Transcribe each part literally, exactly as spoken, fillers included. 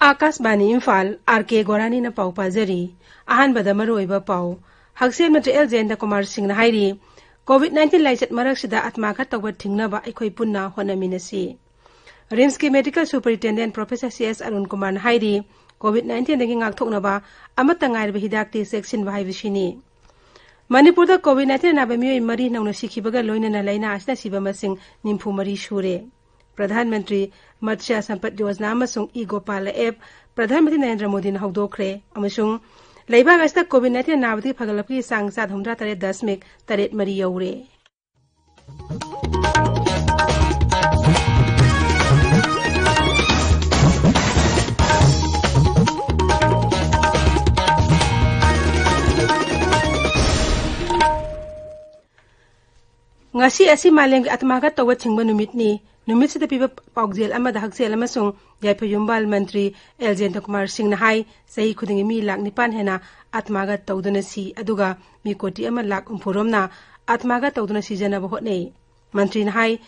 ꯑꯥꯀꯥꯁꯕꯥꯅꯤ Imphal, R ꯀꯦ ꯒꯣꯔꯥꯅꯤꯅ ꯄꯥꯎ ꯄꯥꯖꯔꯤ꯫ ꯑꯍꯥꯟꯕꯗ ꯃꯔꯨꯑꯣꯏꯕ ꯄꯥꯎ꯫ ꯍꯛꯁꯦꯜ ꯃꯟꯇ꯭ꯔꯤ ꯑꯦꯜ ꯖꯌꯟꯇ ꯀꯨꯃꯥꯔ ꯁꯤꯡꯅ ꯍꯥꯏꯔꯤ, ꯀꯣꯚꯤꯗ ꯅꯥꯏꯟꯇꯤꯟ ꯂꯥꯏꯆꯠ ꯃꯔꯛꯁꯤꯗ ꯑꯥꯇꯃꯥꯘꯥꯠ ꯇꯧꯕ ꯊꯤꯡꯅꯕ ꯑꯩꯈꯣꯏ ꯄꯨꯟꯅ ꯍꯣꯠꯅꯃꯤꯟꯅꯁꯤ꯫ ꯔꯤꯝꯁꯀꯤ medical superintendent professor C S Arun ꯀꯨꯃꯥꯔꯅ ꯍꯥꯏꯔꯤ, ꯀꯣꯚꯤꯗ ꯅꯥꯏꯟꯇꯤꯟꯗꯒꯤ ꯉꯥꯛꯊꯣꯛꯅꯕ ꯑꯃꯠꯇ ꯉꯥꯏꯔꯕ ꯍꯤꯗꯥꯛꯇꯤ ꯆꯦꯛꯁꯤꯟꯕ ꯍꯥꯏꯕꯁꯤꯅꯤ꯫ ꯃꯅꯤꯄꯨꯔꯗ ꯀꯣꯚꯤꯗ ꯅꯥꯏꯟꯇꯤꯟ ꯅꯥꯕ ꯃꯤꯑꯣꯏ ꯃꯔꯤ ꯅꯧꯅ ꯁꯤꯈꯤꯕꯒ ꯂꯣꯏꯅꯅ ꯂꯥꯏꯅꯥ ꯑꯁꯤꯅ ꯁꯤꯕ ꯃꯁꯤꯡ ꯅꯤꯐꯨ ꯃꯔꯤ ꯁꯨꯔꯦ꯫ ꯄ꯭ꯔꯙꯥꯟ ꯃꯟꯇ꯭ꯔꯤ ꯃꯠꯁ꯭ꯌ ꯁꯝꯄꯗ ꯌꯣꯖꯅꯥ ꯑꯃꯁꯨꯡ ꯏ ꯒꯣꯄꯥꯂ ꯑꯦꯞ ꯄ꯭ꯔꯙꯥꯟ ꯃꯟꯇ꯭ꯔꯤ ꯅꯔꯦꯟꯗ꯭ꯔ ꯃꯣꯗꯤꯅ ꯍꯧꯗꯣꯛꯈ꯭ꯔꯦ ꯑꯃꯁꯨꯡ ꯂꯩꯕꯥꯛ ꯑꯁꯤꯗ ꯀꯣꯚꯤꯗ ꯅꯥꯏꯟꯇꯤꯟ ꯅꯥꯕꯗꯒꯤ ꯐꯒꯠꯂꯛꯄꯒꯤ ꯆꯥꯡ ꯆꯥꯗ ꯍꯨꯝꯗ꯭ꯔꯥ ꯇꯔꯦꯠ ꯗꯁꯃꯤꯛ ꯇꯔꯦꯠ ꯃꯔꯤ ꯌꯧꯔꯦ꯫ ꯉꯁꯤ ꯑꯁꯤ ꯃꯥꯂꯦꯝꯒꯤ ꯑꯥꯇꯃꯥꯘꯥꯠ ꯇꯧꯕ ꯊꯤꯡꯕ ꯅꯨꯃꯤꯠꯅꯤ꯫ ꯅꯨꯃꯤꯠꯁꯤꯗ ꯄꯤꯕ ꯄꯥꯎꯖꯦꯜ ꯑꯃꯗ ꯍꯛꯁꯦꯜ ꯑꯃꯁꯨꯡ ꯌꯥꯏꯐ ꯌꯨꯝꯕꯥꯜ ꯃꯟꯇ꯭ꯔꯤ ꯑꯦꯜ ꯖꯌꯟꯇ ꯀꯨꯃꯥꯔ ꯁꯤꯡꯅ ꯍꯥꯏ, ꯆꯍꯤ ꯈꯨꯗꯤꯡꯒꯤ ꯃꯤ ꯂꯥꯈ ꯅꯤꯄꯥꯟ ꯍꯦꯟꯅ ꯑꯥꯇꯃꯥꯘꯥꯠ ꯇꯧꯗꯨꯅ ꯁꯤ, ꯑꯗꯨꯒ ꯃꯤ ꯀꯣꯇꯤ ꯑꯃ ꯂꯥꯈ ꯍꯨꯝꯐꯨꯔꯣꯝꯅ ꯑꯥꯇꯃꯥꯘꯥꯠ ꯇꯧꯗꯨꯅ ꯁꯤꯖꯅꯕ ꯍꯣꯠꯅꯩ꯫ ꯃꯟꯇ꯭ꯔꯤꯅ ꯍꯥꯏ,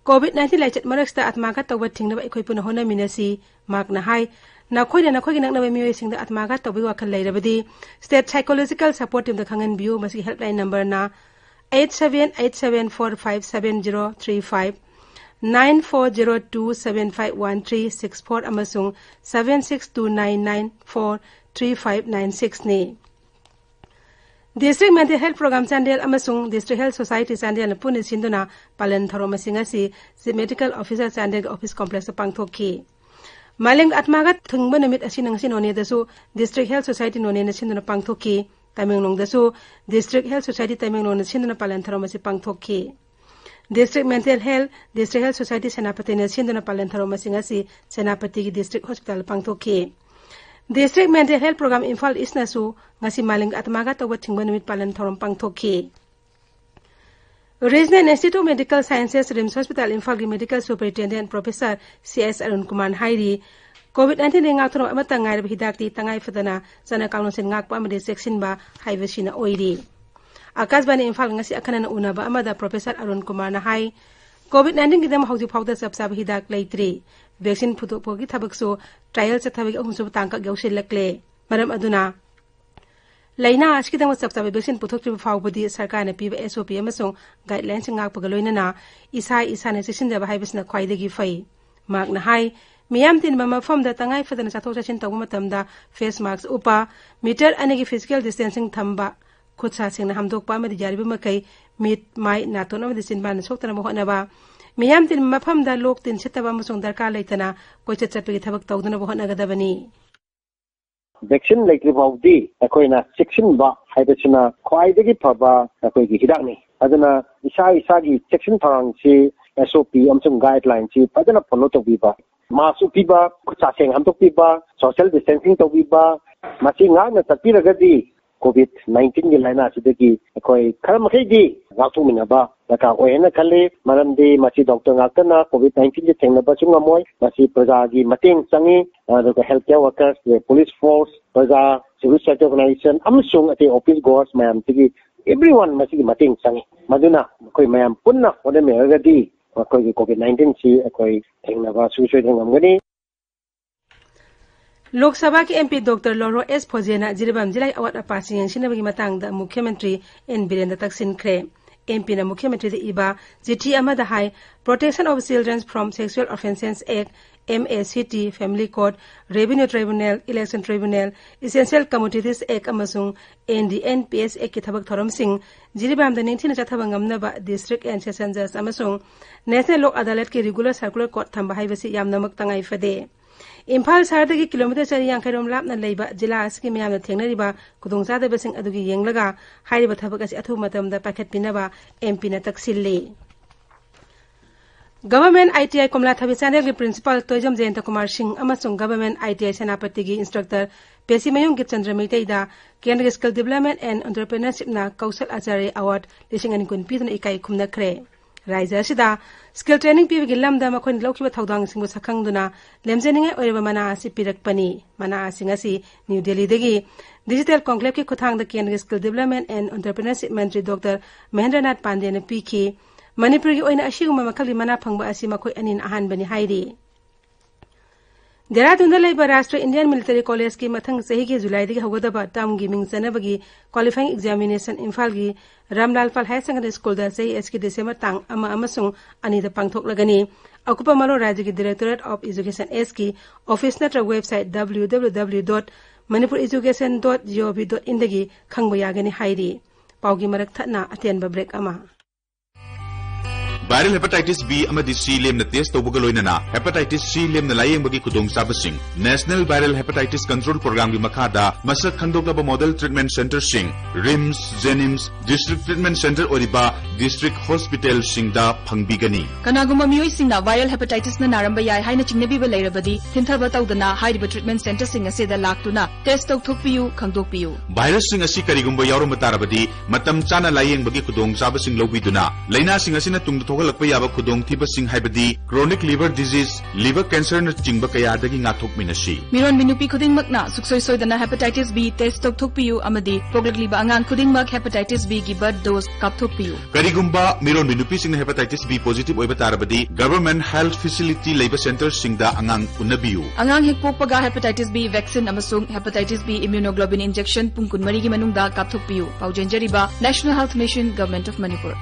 ꯀꯣꯚꯤꯗ ꯅꯥꯏꯟꯇꯤꯟ ꯂꯥꯏꯆꯠ ꯃꯔꯛꯁꯤꯗ ꯑꯥꯇꯃꯥꯘꯥꯠ ꯇꯧꯕ ꯊꯤꯡꯅꯕ ꯑꯩꯈꯣꯏ ꯄꯨꯟꯅ ꯍꯣꯠꯅꯃꯤꯟꯅꯁꯤ꯫ ꯃꯍꯥꯛꯅ ꯍꯥꯏ, ꯅꯈꯣꯏꯅ ꯅꯈꯣꯏꯒꯤ ꯅꯛꯅꯕ ꯃꯤꯑꯣꯏꯁꯤꯡꯗ ꯑꯥꯇꯃꯥꯘꯥꯠ ꯇꯧꯕꯒꯤ ꯋꯥꯈꯜ ꯂꯩꯔꯕꯗꯤ, State Psychological Support Teamꯗ ꯈꯪꯍꯟꯕꯤꯌꯨ꯫ ꯃꯁꯤꯒꯤ helpline numberꯅ eight seven eight seven four five seven zero three five, nine four zero two seven five one three six four ꯑꯃꯁꯨꯡ seven six two nine nine four three five nine sixꯅꯤ꯫ District Mental Health Program Chandel ꯑꯃꯁꯨꯡ District Health Society ꯆꯥꯟꯗꯦꯜꯅ ꯄꯨꯟꯅ ꯁꯤꯟꯗꯨꯅ ꯄꯥꯂꯟ ꯊꯧꯔꯝ ꯑꯁꯤ ꯉꯁꯤ Chief Medical Officer ꯆꯥꯟꯗꯦꯜꯒꯤ office complexꯇ ꯄꯥꯡꯊꯣꯛꯈꯤ꯫ ꯃꯥꯂꯦꯝꯒꯤ ꯑꯥꯇꯃꯥꯘꯥꯠ ꯊꯤꯡꯕ ꯅꯨꯃꯤꯠ ꯑꯁꯤꯅ ꯉꯁꯤ ꯅꯣꯅꯦꯗꯁꯨ District Health Society ꯅꯣꯅꯦꯅ ꯁꯤꯟꯗꯨꯅ ꯄꯥꯡꯊꯣꯛꯈꯤ꯫ ꯇꯃꯦꯡꯂꯣꯡꯗꯁꯨ District Health Society ꯇꯃꯦꯡꯂꯣꯡꯅ ꯁꯤꯟꯗꯨꯅ ꯄꯥꯂꯟ ꯊꯧꯔꯝ ꯑꯁꯤ ꯄꯥꯡꯊꯣꯛꯈꯤ꯫ District Mental Health, District Health Society ꯁꯦꯅꯥꯄꯇꯤꯅ ꯁꯤꯟꯗꯨꯅ ꯄꯥꯂꯟ ꯊꯧꯔꯝ ꯑꯁꯤ ꯉꯁꯤ ꯁꯦꯅꯥꯄꯇꯤꯒꯤ District Hospitalꯗ ꯄꯥꯡꯊꯣꯛꯈꯤ꯫ District Mental Health Program Imphal ꯏꯁꯅꯁꯨ ꯉꯁꯤ ꯃꯥꯂꯦꯝꯒꯤ ꯑꯥꯇꯃꯥꯘꯥꯠ ꯇꯧꯕ ꯊꯤꯡꯕ ꯅꯨꯃꯤꯠ ꯄꯥꯂꯟ ꯊꯧꯔꯝ ꯄꯥꯡꯊꯣꯛꯈꯤ꯫ Regional Institute of Medical Sciences, RIMS Hospital ꯏꯝꯐꯥꯜꯒꯤ Medical Superintendent Professor C S Arun ꯀꯨꯃꯥꯔꯅ ꯍꯥꯏꯔꯤ, ꯀꯣꯚꯤꯗ ꯅꯥꯏꯟꯇꯤꯟꯗꯒꯤ ꯉꯥꯛꯊꯣꯛꯅꯕ ꯑꯃꯠꯇ ꯉꯥꯏꯔꯕ ꯍꯤꯗꯥꯛꯇꯤ ꯇꯉꯥꯏ ꯐꯗꯅ ꯆꯠꯅ ꯀꯥꯡꯂꯣꯟꯁꯤꯡ ꯉꯥꯛꯄ ꯑꯃꯗꯤ ꯆꯦꯛꯁꯤꯟꯕ ꯍꯥꯏꯕꯁꯤꯅ ꯑꯣꯏꯔꯤ꯫ ꯑꯥꯀꯥꯁꯕꯥꯅꯤ ꯏꯝꯐꯥꯜ ꯉꯁꯤ ꯑꯈꯟꯅꯅ ꯎꯅꯕ ꯑꯃꯗ ꯄ꯭ꯔꯣꯐꯦꯁꯔ ꯑꯔꯨꯟ ꯀꯨꯃꯥꯔꯅ ꯍꯥꯏ, ꯀꯣꯚꯤꯗ ꯅꯥꯏꯟꯇꯤꯟꯒꯤꯗꯃꯛ ꯍꯧꯖꯤꯛ ꯐꯥꯎꯗ ꯆꯞ ꯆꯥꯕ ꯍꯤꯗꯥꯛ ꯂꯩꯇ꯭ꯔꯤ꯫ ꯚꯦꯛꯁꯤꯟ ꯄꯨꯊꯣꯛꯄꯒꯤ ꯊꯕꯛꯁꯨ ꯇ꯭ꯔꯥꯏꯌꯦꯜ ꯆꯠꯊꯕꯒꯤ ꯑꯍꯨꯝꯁꯨꯕ ꯇꯥꯡꯀꯛ ꯌꯧꯁꯤꯜꯂꯛꯂꯦ꯫ ꯃꯔꯝ ꯑꯗꯨꯅ ꯂꯥꯏꯅꯥ ꯑꯁꯤꯒꯤꯗꯃꯛ ꯆꯞ ꯆꯥꯕ ꯚꯦꯛꯁꯤꯟ ꯄꯨꯊꯣꯛꯇ꯭ꯔꯤꯕ ꯐꯥꯎꯕꯗꯤ ꯁꯔꯀꯥꯔꯅ ꯄꯤꯕ S O P ꯑꯃꯁꯨꯡ ꯒꯥꯏꯗꯂꯥꯏꯟꯁꯤꯡ ꯉꯥꯛꯄꯒ ꯂꯣꯏꯅꯅ ꯏꯁꯥ ꯏꯁꯥꯅ ꯆꯦꯛꯁꯤꯟꯖꯕ ꯍꯥꯏꯕꯁꯤꯅ ꯈ꯭ꯋꯥꯏꯗꯒꯤ ꯐꯩ꯫ ꯃꯍꯥꯛꯅ ꯍꯥꯏ, ꯃꯤꯌꯥꯝ ꯇꯤꯟꯕ ꯃꯐꯝꯗ ꯇꯉꯥꯏ ꯐꯗꯅ ꯆꯠꯊꯣꯛ ꯆꯠꯁꯤꯟ ꯇꯧꯕ ꯃꯇꯝꯗ ꯐꯦꯁ ꯃꯥꯛꯁ ꯎꯞꯄ, ꯃꯤꯇꯔ ꯑꯅꯤꯒꯤ ꯐꯤꯖꯤꯀꯦꯜ ꯗꯤꯁꯇꯦꯟꯁꯤꯡ ꯊꯝꯕ, ꯈꯨꯠ ꯁꯥ ꯁꯦꯡꯅ ꯍꯥꯝꯗꯣꯛꯄ ꯑꯃꯗꯤ ꯌꯥꯔꯤꯕ ꯃꯈꯩ ꯃꯤꯠ, ꯃꯥꯏ, ꯅꯥꯇꯣꯟ ꯑꯃꯗꯤ ꯆꯤꯟꯕꯥꯟꯗ ꯁꯣꯛꯇꯅꯕ ꯍꯣꯠꯅꯕ, ꯃꯤꯌꯥꯝ ꯇꯤꯟꯕ ꯃꯐꯝꯗ ꯂꯣꯛ ꯇꯤꯟ ꯁꯤꯠꯇꯕ ꯑꯃꯁꯨꯡ ꯗꯔꯀꯥꯔ ꯂꯩꯇꯅ ꯀꯣꯏꯆꯠ ꯆꯠꯄꯒꯤ ꯊꯕꯛ ꯇꯧꯗꯅꯕ ꯍꯣꯠꯅꯒꯗꯕꯅꯤ꯫ ꯚꯦꯛꯁꯤꯟ ꯂꯩꯇ꯭ꯔꯤ ꯐꯥꯎꯗꯤ ꯑꯩꯈꯣꯏꯅ ꯆꯦꯛꯁꯤꯟꯕ ꯍꯥꯏꯕꯁꯤꯅ ꯈ꯭ꯋꯥꯏꯗꯒꯤ ꯐꯕ ꯑꯩꯈꯣꯏꯒꯤ ꯍꯤꯗꯥꯛꯅꯤ꯫ ꯑꯗꯨꯅ ꯏꯁꯥ ꯏꯁꯥꯒꯤ ꯆꯦꯛꯁꯤꯟ ꯊꯧꯔꯥꯡꯁꯤ, S O P ꯑꯃꯁꯨꯡ ꯒꯥꯏꯗꯂꯥꯏꯟꯁꯤ ꯐꯖꯅ ꯐꯣꯂꯣ ꯇꯧꯕꯤꯕ, ꯃꯥꯁꯛ ꯎꯞꯄꯤꯕ, ꯈꯨꯠ ꯁꯥ ꯁꯦꯡ ꯍꯥꯝꯗꯣꯛꯄꯤꯕ, ꯁꯣꯁꯤꯌꯦꯜ ꯗꯤꯁꯇꯦꯟꯁꯤꯡ ꯇꯧꯕꯤꯕ, ꯃꯁꯤ ꯉꯥꯛꯅ ꯆꯠꯄꯤꯔꯒꯗꯤ COVID nineteen ꯒꯤ ꯂꯥꯏꯅꯥ ꯑꯁꯤꯗꯒꯤ ꯑꯩꯈꯣꯏ ꯈꯔ ꯃꯈꯩꯗꯤ ꯉꯥꯛꯊꯣꯛꯃꯤꯟꯅꯕ ꯗꯔꯀꯥꯔ ꯑꯣꯏ ꯍꯥꯏꯅ ꯈꯜꯂꯤ꯫ ꯃꯔꯝꯗꯤ ꯃꯁꯤ ꯗꯣꯛꯇꯔ ꯉꯥꯛꯇꯅ COVID nineteen ꯁꯦ ꯊꯦꯡꯅꯕꯁꯨ ꯉꯝꯃꯣꯏ꯫ ꯃꯁꯤ ꯄ꯭ꯔꯖꯥꯒꯤ ꯃꯇꯦꯡ ꯆꯪꯏ꯫ ꯑꯗꯨꯒ health care workers, police force, ꯄ꯭ꯔꯖꯥ, civil society organization ꯑꯃꯁꯨꯡ ꯑꯇꯩ office goers ꯃꯌꯥꯝꯁꯤꯒꯤ, everyone ꯃꯁꯤꯒꯤ ꯃꯇꯦꯡ ꯆꯪꯏ꯫ ꯃꯗꯨꯅ ꯑꯩꯈꯣꯏ ꯃꯌꯥꯝ ꯄꯨꯟꯅ ꯍꯣꯠꯅꯃꯤꯟꯅꯔꯒꯗꯤ ꯑꯩꯈꯣꯏꯒꯤ COVID nineteen ꯁꯤ ꯑꯩꯈꯣꯏ ꯊꯦꯡꯅꯕ ꯁꯨꯡꯁꯣꯏ ꯁꯣꯏꯗꯅ ꯉꯝꯒꯅꯤ꯫ ꯂꯣꯛ ꯁꯚꯥꯒꯤ M P Doctor ꯂꯣꯔꯣ ꯑꯦꯁ ꯐꯣꯖꯦꯅ ꯖꯤꯔꯤꯕꯥꯝ ꯖꯤꯂꯥꯒꯤ ꯑꯋꯥꯠ ꯑꯄꯥꯁꯤꯡ ꯌꯦꯡꯁꯤꯟꯅꯕꯒꯤ ꯃꯇꯥꯡꯗ ꯃꯨꯈ꯭ꯌ ꯃꯟꯇ꯭ꯔꯤ ꯑꯦꯟ ꯕꯤꯔꯦꯟꯗ ꯇꯛꯁꯤꯟꯈ꯭ꯔꯦ꯫ M P ꯅ ꯃꯨꯈ꯭ꯌ ꯃꯟꯇ꯭ꯔꯤꯗ ꯏꯕ ꯆꯤꯊꯤ ꯑꯃꯗ ꯍꯥꯏ, Protection of Children from Sexual Offences Act, M A C T, Family Court, Revenue Tribunal, Election Tribunal, Essential Commodities Act ꯑꯃꯁꯨꯡ N D N P S Act ꯀꯤ ꯊꯕꯛ ꯊꯧꯔꯝꯁꯤꯡ ꯖꯤꯔꯤꯕꯥꯝꯗ ꯅꯤꯡꯊꯤꯅ ꯆꯠꯊꯕ ꯉꯝꯅꯕ District and Session Judge ꯑꯃꯁꯨꯡ National Lok Adalat ꯀꯤ regular circular court ꯊꯝꯕ ꯍꯥꯏꯕꯁꯤ ꯌꯥꯝꯅꯃꯛ ꯇꯉꯥꯏ ꯐꯗꯦ꯫ ꯏꯝꯐꯥꯜ ꯁꯍꯔꯗꯒꯤ ꯀꯤꯂꯣꯃꯤꯇꯔ ꯆꯅꯤ ꯌꯥꯡꯈꯩ ꯔꯣꯝ ꯂꯥꯞꯅ ꯂꯩꯕ ꯖꯤꯂꯥ ꯑꯁꯤꯒꯤ ꯃꯤꯌꯥꯝꯅ ꯊꯦꯡꯅꯔꯤꯕ ꯈꯨꯗꯣꯡꯆꯥꯗꯕꯁꯤꯡ ꯑꯗꯨꯒꯤ ꯌꯦꯡꯂꯒ ꯍꯥꯏꯔꯤꯕ ꯊꯕꯛ ꯑꯁꯤ ꯑꯊꯨꯕ ꯃꯇꯝꯗ ꯄꯥꯏꯈꯠꯄꯤꯅꯕ M P ꯅ ꯇꯛꯁꯤꯜꯂꯤ꯫ Government I T I ꯀꯣꯝꯂꯥꯊꯕꯤ ꯆꯥꯟꯗꯦꯜꯒꯤ Principal ꯇꯣꯏꯖꯝ ꯖꯌꯟꯇ ꯀꯨꯃꯥꯔ ꯁꯤꯡ ꯑꯃꯁꯨꯡ Government I T I ꯁꯦꯅꯥꯄꯇꯤꯒꯤ Instructor ꯄꯦꯁꯤꯃꯌꯨꯝ ꯒꯤꯞꯆꯟꯗ꯭ꯔ ꯃꯩꯇꯩꯗ ꯀꯦꯟꯗ꯭ꯔꯒꯤ Skill Development and Entrepreneurship ꯅ ꯀꯧꯁꯜ ꯑꯆꯥꯔꯌ Award ꯂꯤꯁꯤꯡ ꯑꯅꯤ ꯀꯨꯟ ꯄꯤꯗꯨꯅ ꯏꯀꯥꯏ ꯈꯨꯝꯅꯈ꯭ꯔꯦ꯫ ꯔꯥꯏꯖ꯭ꯌ ꯑꯁꯤꯗ skill training ꯄꯤꯕꯒꯤ ꯂꯝꯗ ꯃꯈꯣꯏꯅ ꯂꯧꯈꯤꯕ ꯊꯧꯗꯥꯡꯁꯤꯡꯕꯨ ꯁꯛꯈꯪꯗꯨꯅ ꯂꯦꯝꯖꯅꯤꯡꯉꯥꯏ ꯑꯣꯏꯔꯕ ꯃꯅꯥ ꯑꯁꯤ ꯄꯤꯔꯛꯄꯅꯤ꯫ ꯃꯅꯥ ꯑꯁꯤꯡ ꯑꯁꯤ ꯅ꯭ꯌꯨ ꯗꯦꯜꯂꯤꯗꯒꯤ Digital Conclave ꯀꯤ ꯈꯨꯠꯊꯥꯡꯗ ꯀꯦꯟꯗ꯭ꯔꯒꯤ Skill Development and Entrepreneurship Mantri doctor ꯃꯍꯦꯟꯗ꯭ꯔꯅꯥꯊ ꯄꯥꯟꯗꯦꯅ ꯄꯤꯈꯤ꯫ ꯃꯅꯤꯄꯨꯔꯒꯤ ꯑꯣꯏꯅ ꯑꯁꯤꯒꯨꯝꯕ ꯃꯈꯜꯒꯤ ꯃꯅꯥ ꯐꯪꯕ ꯑꯁꯤ ꯃꯈꯣꯏ ꯑꯅꯤꯅ ꯑꯍꯥꯟꯕꯅꯤ ꯍꯥꯏꯔꯤ꯫ ꯗꯦꯍꯔꯥꯗꯨꯟꯗ ꯂꯩꯕ ꯔꯥꯁꯇ꯭ꯔꯤꯌꯥ ꯏꯟꯗꯤꯌꯟ ꯃꯤꯂꯤꯇꯔꯤ ꯀꯣꯂꯦꯖꯀꯤ ꯃꯊꯪ ꯆꯍꯤꯒꯤ ꯖꯨꯂꯥꯏꯗꯒꯤ ꯍꯧꯒꯗꯕ ꯇꯔꯝꯒꯤ ꯃꯤꯡ ꯆꯟꯅꯕꯒꯤ ꯀ꯭ꯋꯥꯂꯤꯐꯥꯏꯌꯤꯡ ꯑꯦꯛꯖꯥꯃꯤꯅꯦꯁꯟ ꯏꯝꯐꯥꯜꯒꯤ ꯔꯥꯝꯂꯥꯜ ꯄꯥꯜ ꯍꯥꯌꯔ ꯁꯦꯀꯦꯟꯗꯔꯤ ꯁ꯭ꯀꯨꯜꯗ ꯆꯍꯤ ꯑꯁꯤꯒꯤ ꯗꯤꯁꯦꯝꯕꯔ ꯇꯥꯡ ꯑꯃ ꯑꯃꯁꯨꯡ ꯑꯅꯤꯗ ꯄꯥꯡꯊꯣꯛꯂꯒꯅꯤ꯫ ꯑꯀꯨꯞꯄ ꯃꯔꯣꯜ ꯔꯥꯖ꯭ꯌꯒꯤ Directorate of Education Sꯀꯤ ꯑꯣꯐꯤꯁ ꯅꯠꯇ꯭ꯔꯒ website W W W dot manipur education dot gov dot inꯗꯒꯤ ꯈꯪꯕ ꯌꯥꯒꯅꯤ ꯍꯥꯏꯔꯤ꯫ ꯄꯥꯎꯒꯤ ꯃꯔꯛ ꯊꯠꯅ ꯑꯇꯦꯟꯕ ꯕ꯭ꯔꯦꯛ ꯑꯃ꯫ ꯚꯥꯏꯔꯦꯜ ꯍꯦꯄꯥꯇꯥꯏꯇꯤꯁ ꯕꯤ ꯑꯃꯗꯤ ꯁꯤ ꯂꯦꯝꯅ ꯇꯦꯁ ꯇꯧꯕꯒ ꯂꯣꯏꯅꯅ ꯍꯦꯄꯥꯇꯥꯏꯇꯤꯁ ꯁꯤ ꯂꯦꯝꯅ ꯂꯥꯌꯦꯡꯕꯒꯤ ꯈꯨꯗꯣꯡꯆꯥꯕꯁꯤꯡ ꯅꯦꯁꯅꯦꯜ ꯚꯥꯏꯔꯦꯜ ꯍꯦꯄꯥꯇꯥꯏꯇꯤꯁ ꯀꯟꯇ꯭ꯔꯣꯜ ꯄ꯭ꯔꯣꯒ꯭ꯔꯥꯝꯒꯤ ꯃꯈꯥꯗ ꯃꯁꯛ ꯈꯪꯗꯣꯛꯂꯕ ꯃꯣꯗꯦꯜ ꯇ꯭ꯔꯤꯠꯃꯦꯟꯠ ꯁꯦꯟꯇꯔꯁꯤꯡ, ꯔꯤꯝꯁ, ꯖꯦꯅꯤꯝꯁ, ꯗꯤꯁꯇ꯭ꯔꯤꯛ ꯇ꯭ꯔꯤꯠꯃꯦꯟꯠ ꯁꯦꯟꯇꯔ ꯑꯣꯏꯔꯤꯕ ꯗꯤꯁꯇ꯭ꯔꯤꯛ ꯍꯣꯁꯄꯤꯇꯥꯜꯁꯤꯡꯗ ꯐꯪꯕꯤꯒꯅꯤ꯫ ꯀꯅꯥꯒꯨꯝꯕ ꯃꯤꯑꯣꯏꯁꯤꯡꯅ ꯚꯥꯏꯔꯦꯜ ꯍꯦꯄꯥꯇꯥꯏꯇꯤꯁꯅ ꯅꯥꯔꯝꯕ ꯌꯥꯏ ꯍꯥꯏꯅ ꯆꯤꯡꯅꯕꯤꯕ ꯂꯩꯔꯕꯗꯤ, ꯊꯤꯟꯊꯕ ꯇꯧꯗꯅ ꯍꯥꯏꯔꯤꯕ ꯇ꯭ꯔꯤꯠꯃꯦꯟꯠ ꯁꯦꯟꯇꯔꯁꯤꯡ ꯑꯁꯤꯗ ꯂꯥꯛꯇꯨꯅ ꯇꯦꯁ ꯇꯧꯊꯣꯛꯄꯤꯌꯨ, ꯈꯪꯗꯣꯛꯄꯤꯌꯨ꯫ ꯚꯥꯏꯔꯁꯁꯤꯡ ꯑꯁꯤ ꯀꯔꯤꯒꯨꯝꯕ ꯌꯥꯎꯔꯝꯕ ꯇꯥꯔꯕꯗꯤ, ꯃꯇꯝ ꯆꯥꯅ ꯂꯥꯌꯦꯡꯕꯒꯤ ꯈꯨꯗꯣꯡꯆꯥꯕꯁꯤꯡ ꯂꯧꯕꯤꯗꯨꯅ, ꯂꯥꯏꯅꯥꯁꯤꯡ ꯑꯁꯤꯅ ꯇꯨꯡꯗ ꯊꯣꯛꯍꯜꯂꯛꯄ ꯌꯥꯕ ꯈꯨꯗꯣꯡꯊꯤꯕꯁꯤꯡ, ꯍꯥꯏꯕꯗꯤ chronic liver disease, liver cancerꯅꯆꯤꯡꯕ ꯀꯌꯥꯗꯒꯤ ꯉꯥꯛꯊꯣꯛꯃꯤꯟꯅꯁꯤ꯫ ꯃꯤꯔꯣꯟꯕꯤ ꯅꯨꯄꯤ ꯈꯨꯗꯤꯡꯃꯛꯅ ꯁꯨꯡꯁꯣꯏ ꯁꯣꯏꯗꯅ ꯍꯦꯄꯥꯇꯥꯏꯇꯤꯁ ꯕꯤ ꯇꯦꯁ ꯇꯧꯊꯣꯛꯄꯤꯌꯨ ꯑꯃꯗꯤ ꯄꯣꯛꯂꯛꯂꯤꯕ ꯑꯉꯥꯡ ꯈꯨꯗꯤꯡꯃꯛ ꯍꯦꯄꯥꯇꯥꯏꯇꯤꯁ ꯕꯤꯒꯤ ꯕꯔꯊ ꯗꯣꯁ ꯀꯥꯞꯊꯣꯛꯄꯤꯌꯨ꯫ ꯀꯔꯤꯒꯨꯝꯕ ꯃꯤꯔꯣꯟꯕꯤ ꯅꯨꯄꯤꯁꯤꯡꯅ ꯍꯦꯄꯥꯇꯥꯏꯇꯤꯁ ꯕꯤ ꯄꯣꯖꯤꯇꯤꯚ ꯑꯣꯏꯕ ꯇꯥꯔꯕꯗꯤ, ꯒꯚꯔꯟꯃꯦꯟꯠ ꯍꯦꯜꯊ ꯐꯦꯁꯤꯂꯤꯇꯤ ꯂꯩꯕ ꯁꯦꯟꯇꯔꯁꯤꯡꯗ ꯑꯉꯥꯡ ꯎꯅꯕꯤꯌꯨ꯫ ꯑꯉꯥꯡ ꯍꯦꯛ ꯄꯣꯛꯄꯒ ꯍꯦꯄꯥꯇꯥꯏꯇꯤꯁ ꯕꯤ ꯚꯦꯛꯁꯤꯟ ꯑꯃꯁꯨꯡ ꯍꯦꯄꯥꯇꯥꯏꯇꯤꯁ ꯕꯤ ꯏꯝꯌꯨꯅꯣꯒ꯭ꯂꯣꯕꯤꯟ ꯏꯟꯖꯦꯛꯁꯟ ꯄꯨꯡ ꯀꯨꯟꯃꯔꯤꯒꯤ ꯃꯅꯨꯡꯗ ꯀꯥꯞꯊꯣꯛꯄꯤꯌꯨ꯫ ꯄꯥꯎ ꯆꯦꯟꯖꯔꯤꯕ National Health Mission, Government of Manipur꯫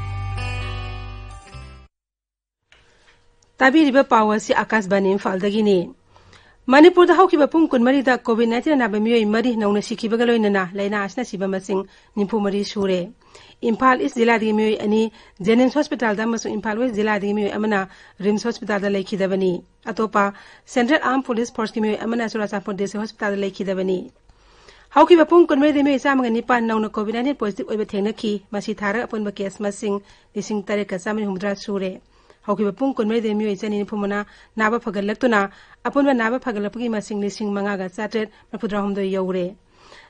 ꯇꯥꯕꯤꯔꯤꯕ ꯄꯥꯎ ꯑꯁꯤ ꯑꯥꯀꯥꯁꯕꯥꯅꯤ ꯏꯝꯐꯥꯜꯗꯒꯤꯅꯤ꯫ ꯃꯅꯤꯄꯨꯔꯗ ꯍꯧꯈꯤꯕ ꯄꯨꯡ ꯀꯨꯟꯃꯔꯤꯗ COVID nineteen ꯑꯅꯥꯕ ꯃꯤꯑꯣꯏ ꯃꯔꯤ ꯅꯧꯅ ꯁꯤꯈꯤꯕꯒ ꯂꯣꯏꯅꯅ ꯂꯥꯏꯅꯥ ꯑꯁꯤꯅ ꯁꯤꯕ ꯃꯁꯤꯡ ꯅꯤꯐꯨ ꯃꯔꯤ ꯁꯨꯔꯦ꯫ ꯏꯝꯐꯥꯜ ꯏꯁ ꯖꯤꯂꯥꯗꯒꯤ ꯃꯤꯑꯣꯏ ꯑꯅꯤ, ꯖꯦꯅꯤꯝꯁ ꯍꯣꯁꯄꯤꯇꯥꯜꯗ ꯑꯃꯁꯨꯡ ꯏꯝꯐꯥꯜ ꯋꯦꯁ ꯖꯤꯂꯥꯗꯒꯤ ꯃꯤꯑꯣꯏ ꯑꯃꯅ ꯔꯤꯝꯁ ꯍꯣꯁꯄꯤꯇꯥꯜꯗ ꯂꯩꯈꯤꯗꯕꯅꯤ꯫ ꯑꯇꯣꯞꯄ, ꯁꯦꯟꯇ꯭ꯔꯦꯜ ꯑꯥꯔꯝ ꯄꯨꯂꯤꯁ ꯐꯣꯔꯁꯀꯤ ꯃꯤꯑꯣꯏ ꯑꯃꯅ ꯆꯨꯔꯥꯆꯥꯟꯄꯨꯔ ꯗꯤ ꯁꯤ ꯍꯣꯁꯄꯤꯇꯥꯜꯗ ꯂꯩꯈꯤꯗꯕꯅꯤ꯫ ꯍꯧꯈꯤꯕ ꯄꯨꯡ ꯀꯨꯟꯃꯔꯤꯗ ꯃꯤꯑꯣꯏ ꯆꯥꯝꯃꯒ ꯅꯤꯄꯥꯟ ꯅꯧꯅ COVID nineteen ꯄꯣꯖꯤꯇꯤꯚ ꯑꯣꯏꯕ ꯊꯦꯡꯅꯈꯤ꯫ ꯃꯁꯤ ꯊꯥꯔꯒ ꯑꯄꯨꯟꯕ ꯀꯦꯁ ꯃꯁꯤꯡ ꯂꯤꯁꯤꯡ ꯇꯔꯦꯠꯀ ꯆꯥꯝꯃꯔꯤ ꯍꯨꯝꯐꯨꯇꯔꯥ ꯁꯨꯔꯦ꯫ ꯍꯧꯈꯤꯕ ꯄꯨꯡ ꯀꯨꯟꯃꯔꯤꯗ ꯃꯤꯑꯣꯏ ꯆꯅꯤ ꯅꯤꯐꯨ ꯃꯉꯥ ꯅꯥꯕ ꯐꯒꯠꯂꯛꯇꯨꯅ, ꯑꯄꯨꯟꯕ ꯅꯥꯕ ꯐꯒꯠꯂꯛꯄꯒꯤ ꯃꯁꯤꯡ ꯂꯤꯁꯤꯡ ꯃꯉꯥꯒ ꯆꯥꯇ꯭ꯔꯦꯠ ꯃꯔꯤꯐꯨꯇꯔꯥ ꯍꯨꯝꯗꯣꯏ ꯌꯧꯔꯦ꯫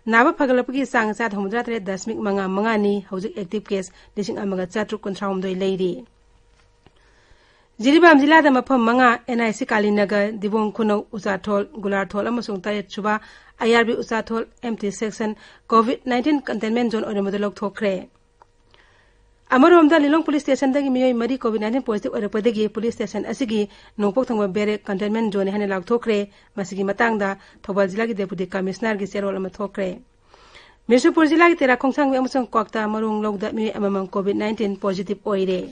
ꯅꯥꯕ ꯐꯒꯠꯂꯛꯄꯒꯤ ꯆꯥꯡ ꯆꯥꯗ ꯍꯨꯝꯐꯨꯇꯔꯥ ꯇꯔꯦꯠ ꯗꯁꯃꯤꯛ ꯃꯉꯥ ꯃꯉꯥꯅꯤ꯫ ꯍꯧꯖꯤꯛ ꯑꯦꯛꯇꯤꯚ ꯀꯦꯁ ꯂꯤꯁꯤꯡ ꯑꯃꯒ ꯆꯥꯇ꯭ꯔꯨꯛ ꯀꯨꯟꯊ꯭ꯔꯥ ꯍꯨꯝꯗꯣꯏ ꯂꯩꯔꯤ꯫ ꯖꯤꯔꯤꯕꯥꯝ ꯖꯤꯂꯥꯗ ꯃꯐꯝ ꯃꯉꯥ, NIC ꯀꯥꯂꯤꯅꯒꯔ, ꯗꯤꯕꯣꯡ ꯈꯨꯅꯧ, ꯎꯆꯥꯊꯣꯜ, ꯒꯨꯂꯥꯔꯊꯣꯜ ꯑꯃꯁꯨꯡ ꯇꯔꯦꯠ ꯁꯨꯕ IRB ꯎꯆꯥꯊꯣꯜ MT section, COVID nineteen containment zone ꯑꯣꯏꯔꯝꯕꯗ ꯂꯧꯊꯣꯛꯈ꯭ꯔꯦ꯫ ꯑꯃꯔꯣꯝꯗ, ꯂꯤꯂꯣꯡ ꯄꯨꯂꯤꯁ ꯁ꯭ꯇꯦꯁꯟꯗꯒꯤ ꯃꯤꯑꯣꯏ ꯃꯔꯤ COVID nineteen positive ꯑꯣꯏꯔꯛꯄꯗꯒꯤ ꯄꯨꯂꯤꯁ ꯁ꯭ꯇꯦꯁꯟ ꯑꯁꯤꯒꯤ ꯅꯣꯡꯄꯣꯛ ꯊꯪꯕ ꯕꯦꯔꯦꯛ containment zone ꯅꯤ ꯍꯥꯏꯅ ꯂꯥꯎꯊꯣꯛꯈ꯭ꯔꯦ꯫ ꯃꯁꯤꯒꯤ ꯃꯇꯥꯡꯗ ꯊꯧꯕꯥꯜ ꯖꯤꯂꯥꯒꯤ deputy commissioner ꯒꯤ ꯆꯦꯔꯣꯜ ꯑꯃ ꯊꯣꯛꯈ꯭ꯔꯦ꯫ ꯕꯤꯁꯅꯨꯄꯨꯔ ꯖꯤꯂꯥꯒꯤ ꯇꯦꯔꯥ ꯈꯣꯡꯁꯥꯡꯕꯤ ꯑꯃꯁꯨꯡ ꯀ꯭ꯋꯥꯛꯇꯥ ꯃꯔꯣꯡ ꯂꯧꯗ ꯃꯤꯑꯣꯏ ꯑꯃꯃꯝ COVID nineteen positive ꯑꯣꯏꯔꯦ꯫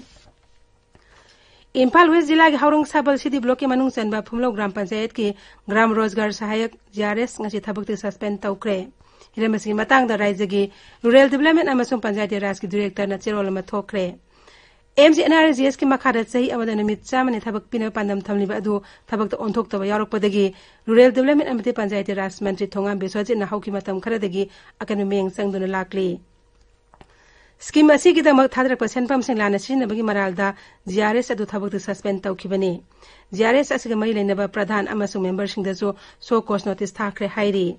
ꯏꯝꯐꯥꯜ ꯋꯦꯁ ꯖꯤꯂꯥꯒꯤ ꯍꯥꯎꯔꯪ ꯁꯥꯕꯜ ꯁꯤꯗꯤ ꯕ꯭ꯂꯣꯛꯀꯤ ꯃꯅꯨꯡ ꯆꯟꯕ ꯐꯨꯝꯂꯧ ꯒ꯭ꯔꯥꯝ ꯄꯟꯆꯥꯌꯠꯀꯤ ꯒ꯭ꯔꯥꯝ ꯔꯣꯖꯒꯥꯔ ꯁꯍꯥꯌꯛ, ꯖꯤ ꯑꯥꯔ ꯑꯦꯁ, ꯉꯁꯤ ꯊꯕꯛꯇꯒꯤ suspend ꯇꯧꯈ꯭ꯔꯦ꯫ ꯍꯤꯔꯝ ꯑꯁꯤꯒꯤ ꯃꯇꯥꯡꯗ ꯔꯥꯏꯖ꯭ꯌꯒꯤ Rural Development ꯑꯃꯁꯨꯡ ꯄꯟꯆꯥꯌꯇꯤ ꯔꯥꯖꯀꯤ ꯗꯤꯔꯦꯛꯇꯔꯅ ꯆꯦꯔꯣꯜ ꯑꯃ ꯊꯣꯛꯈ꯭ꯔꯦ꯫ M G N R G ꯑꯦꯁꯀꯤ ꯃꯈꯥꯗ ꯆꯍꯤ ꯑꯃꯗ ꯅꯨꯃꯤꯠ ꯆꯥꯝꯃꯅꯤ ꯊꯕꯛ ꯄꯤꯅꯕ ꯄꯥꯟꯗꯝ ꯊꯝꯂꯤꯕ ꯑꯗꯨ ꯊꯕꯛꯇ ꯑꯣꯟꯊꯣꯛꯇꯕ ꯌꯥꯎꯔꯛꯄꯗꯒꯤ Rural Development ꯑꯃꯗꯤ ꯄꯟꯆꯥꯌꯇꯤ ꯔꯥꯖ ꯃꯟꯇ꯭ꯔꯤ ꯊꯣꯉꯥꯝ ꯕꯤꯁ꯭ꯋꯖꯤꯠꯅ ꯍꯧꯈꯤꯕ ꯃꯇꯝ ꯈꯔꯗꯒꯤ ꯑꯀꯟꯕ ꯃꯤꯠꯌꯦꯡ ꯆꯪꯗꯨꯅ ꯂꯥꯛꯂꯤ꯫ ꯁ꯭ꯀꯤꯝ ꯑꯁꯤꯒꯤꯗꯃꯛ ꯊꯥꯗꯔꯛꯄ ꯁꯦꯟꯐꯝꯁꯤꯡ ꯂꯥꯟꯅ ꯁꯤꯖꯤꯟꯅꯕꯒꯤ ꯃꯔꯥꯜꯗ ꯖꯤ ꯑꯥꯔ ꯑꯦꯁ ꯑꯗꯨ ꯊꯕꯛꯇ suspend ꯇꯧꯈꯤꯕꯅꯤ꯫ ꯖꯤ ꯑꯥꯔ ꯑꯦꯁ ꯑꯁꯤꯒ ꯃꯔꯤ ꯂꯩꯅꯕ ꯄ꯭ꯔꯙꯥꯟ ꯑꯃꯁꯨꯡ ꯃꯦꯝꯕꯔꯁꯤꯡꯗꯁꯨ show cause notice ꯊꯥꯈ꯭ꯔꯦ ꯍꯥꯏꯔꯤ꯫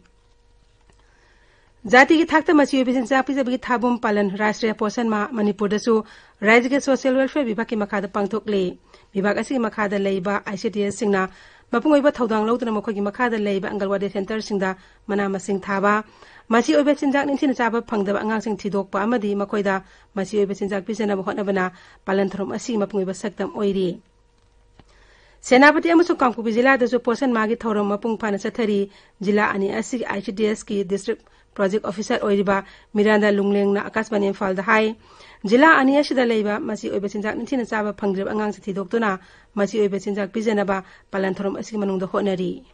ꯖꯥꯇꯤꯒꯤ ꯊꯥꯛꯇ ꯃꯆꯤ ꯑꯣꯏꯕ ꯆꯤꯟꯖꯥꯛ ꯄꯤꯖꯕꯒꯤ ꯊꯥꯕꯨꯝ ꯄꯥꯂꯟ ꯔꯥꯁꯇ꯭ꯔꯤꯌꯥ ꯄꯣꯁꯟ ꯃꯥꯍ ꯃꯅꯤꯄꯨꯔꯗꯁꯨ ꯔꯥꯖ꯭ꯌꯒꯤ Social Welfare ꯕꯤꯚꯥꯒꯀꯤ ꯃꯈꯥꯗ ꯄꯥꯡꯊꯣꯛꯂꯤ꯫ ꯕꯤꯚꯥꯒ ꯑꯁꯤꯒꯤ ꯃꯈꯥꯗ ꯂꯩꯕ ꯑꯥꯏ ꯁꯤ ꯗꯤ ꯑꯦꯁꯁꯤꯡꯅ ꯃꯄꯨꯡ ꯑꯣꯏꯕ ꯊꯧꯗꯥꯡ ꯂꯧꯗꯨꯅ ꯃꯈꯣꯏꯒꯤ ꯃꯈꯥꯗ ꯂꯩꯕ ꯑꯪꯒꯜꯋꯥꯗꯤ ꯁꯦꯟꯇꯔꯁꯤꯡꯗ ꯃꯅꯥ ꯃꯁꯤꯡ ꯊꯥꯕ, ꯃꯆꯤ ꯑꯣꯏꯕ ꯆꯤꯟꯖꯥꯛ ꯅꯤꯡꯊꯤꯅ ꯆꯥꯕ ꯐꯪꯗꯕ ꯑꯉꯥꯡꯁꯤꯡ ꯊꯤꯗꯣꯛꯄ ꯑꯃꯗꯤ ꯃꯈꯣꯏꯗ ꯃꯆꯤ ꯑꯣꯏꯕ ꯆꯤꯟꯖꯥꯛ ꯄꯤꯖꯅꯕ ꯍꯣꯠꯅꯕꯅ ꯄꯥꯂꯟ ꯊꯧꯔꯝ ꯑꯁꯤꯒꯤ ꯃꯄꯨꯡ ꯑꯣꯏꯕ ꯁꯛꯇꯝ ꯑꯣꯏꯔꯤ꯫ ꯁꯦꯅꯥꯄꯇꯤ ꯑꯃꯁꯨꯡ ꯀꯥꯡꯄꯣꯛꯄꯤ ꯖꯤꯂꯥꯗꯁꯨ ꯄꯣꯁꯟ ꯃꯥꯍꯒꯤ ꯊꯧꯔꯝ ꯃꯄꯨꯡ ꯐꯥꯅ ꯆꯠꯊꯔꯤ꯫ ꯖꯤꯂꯥ ꯑꯅꯤ ꯑꯁꯤꯒꯤ I C D ꯑꯦꯁꯀꯤ district project officer ꯑꯣꯏꯔꯤꯕ ꯃꯤꯔꯥꯟꯗꯥ ꯂꯨꯡꯂꯦꯡꯅ ꯑꯀꯥꯁꯕꯥꯅꯤ ꯏꯝꯐꯥꯜꯗ ꯍꯥꯏ, ꯖꯤꯂꯥ ꯑꯅꯤ ꯑꯁꯤꯗ ꯂꯩꯕ ꯃꯆꯤ ꯑꯣꯏꯕ ꯆꯤꯟꯖꯥꯛ ꯅꯤꯡꯊꯤꯅ ꯆꯥꯕ ꯐꯪꯗ꯭ꯔꯤꯕ ꯑꯉꯥꯡꯁꯤꯡ ꯊꯤꯗꯣꯛꯇꯨꯅ ꯃꯆꯤ ꯑꯣꯏꯕ ꯆꯤꯟꯖꯥꯛ ꯄꯤꯖꯅꯕ ꯄꯥꯂꯟ ꯊꯧꯔꯝ ꯑꯁꯤꯒꯤ ꯃꯅꯨꯡꯗ ꯍꯣꯠꯅꯔꯤ꯫